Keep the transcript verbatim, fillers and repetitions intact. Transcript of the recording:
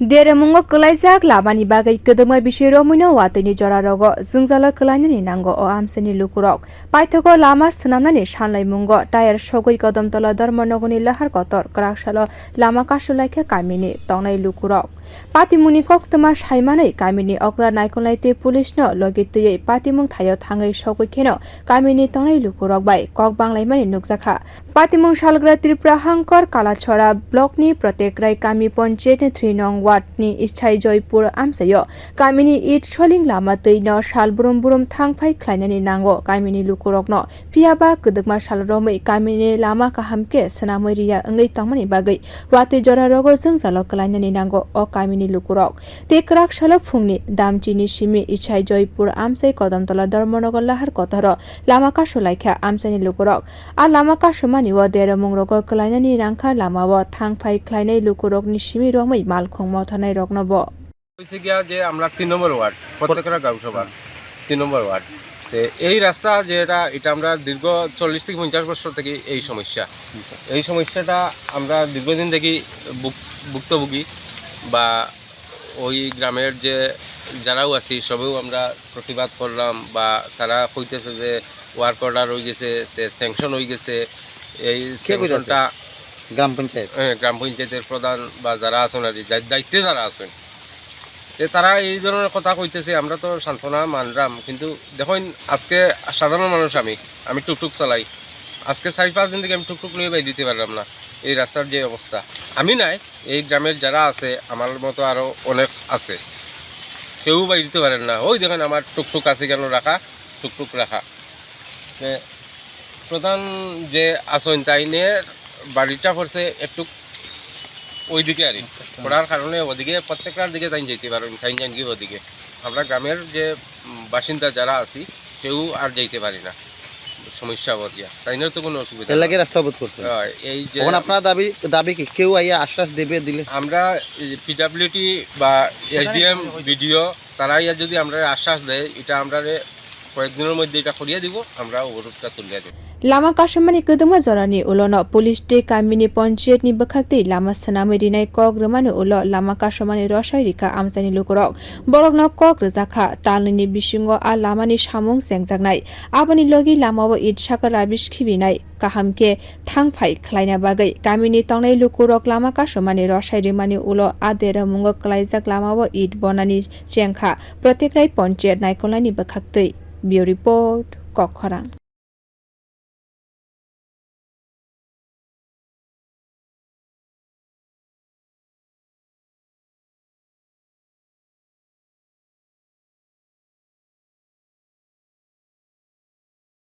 Deremungo kwlaijak lamani bagwi kwdwkma bisi romwino watwini jorarogo jwngjalo kwlainani nango o amchaini lukurok. Paithago lama swnamnani sanlaimungo tayar sogwi Kodamtola Dharmanogorni lahar kotor kwraksalo lama kasulaikha kamini tongnai lukurok. Patimungni koktwma saimanwi kamini okra naikolnai tei police no logi twiwi patimung thaio thangwi sogwi kheno kamini tongnai lukurok bai kok banglaimani nukjakha. Patimung salgra Tripura Hangkor Kalachora block ni Protekrai kami panchayat ni three nong ward ni Ichai Joypur amchaio kamini it soling lama twi no sal brum brum thang phai khlainani nango kamini lukurokno, phiyaba kwdwkma sal romwi kamini lama kaham khe swnamwi riya wngwi tongmani bagwi watwi jora rogo jwngjalo kwlainani nango o kamini lukurok. Tei kwrak salo phungni damchini simi Ichai Joypur amchai Kodamtola Dharmanagar lahar kothoro lama kasulaikha amchaini lukurok. A lama kasumani o deremungrogo kwlainani nangkha lamao thang phai khlainai lukurokni simi romwi malkhung mothanai rokno bo. হয়েছে গিয়া যে আমরা তিন নম্বর ওয়ার্ড, প্রত্যেকটা গাঁওসভার তিন নম্বর ওয়ার্ড। তো এই রাস্তা যে এটা, এটা আমরা দীর্ঘ চল্লিশ থেকে পঞ্চাশ বছর থেকে এই সমস্যা। এই সমস্যাটা আমরা দীর্ঘদিন থেকে ভুক-, ভুক্তভোগী বা ওই গ্রামের যে যারাও আছি সবেও আমরা প্রতিবাদ করলাম বা তারা কইতেছে যে ওয়ার্ক অর্ডার হয়ে গেছে, তে স্যাংশন হয়ে গেছে। এই কে কইতাছে? স্যাংশনটা গ্রাম পঞ্চায়েত? হ্যাঁ, গ্রাম পঞ্চায়েতের প্রধান বা যারা আছেন আর কি, দায়-, দায়িত্বে যারা আছেন, যে তারা এই ধরনের কথা কইতেছে, আমরা তো সান্ত্বনা মানলাম, কিন্তু দেখুন, আজকে সাধারণ মানুষ আমি, আমি টুকটুক চালাই। আজকে চারি পাঁচ দিন থেকে আমি টুকটুক নিয়ে বাইরে দিতে পারলাম না, এই রাস্তার যে অবস্থা। আমি নাই, এই গ্রামের যারা আছে, আমার মতো আরও অনেক আছে, কেউ বাইরে দিতে পারেন না। ওই দেখেন, আমার টুকটুক আছে কেন রাখা, টুকটুক রাখা। যে প্রধান যে আছেন, তাইনের বাড়িটা পড়ছে একটু ওইদিকে আর কি। আচ্ছা। পড়ার কারণে ওদিকে প্রত্যেকটার দিকে তাই যেতে পারেন, তাই যান কি ওদিকে। আমরা গ্রামের যে, উম, বাসিন্দা যারা আছি, কেউ আর যাইতে পারি না, সমস্যা হওয়ার গিয়া। তাই না তো কোনো অসুবিধা এর লাগে নেই। রাস্তা অবরোধ করছেন? হ্যাঁ, এই যে এখন আপনার দাবি, দাবি কি? কেউ আইয়া আশ্বাস দেবে দিলে? আমরা এই যে পিডাব্লিউডি বা এসডিএম, বিডিও, তারা আইয়া যদি আমরা আশ্বাস দেয়, এটা আমরা কয়েকদিনের মধ্যে এটা করিয়ে দিব, আমরা অবরোধটা তুলিয়ে দেব। Lama kasumani kwdwma jorani ulono police tei kamini panchayat ni bwkhak tei lama swnamwi rinai kok rwmani ulo lama kasumani rwsai rikha amchaini lukurok. Borokno kok rwjakha, talnwini bisingo a lamani samung chengjaknai. Aboni logi lamao it saka rubbish khibinai. Kaham khe thang phai khlaina bagwi kamini tongnai lukurok lama kasumani rwsai rwmani ulo a deremungo kwlaijak lamao it bonani chengkha Protekrai panchayat naikolnaini bwkhaktwi. Bureau Report, Kokkhorang.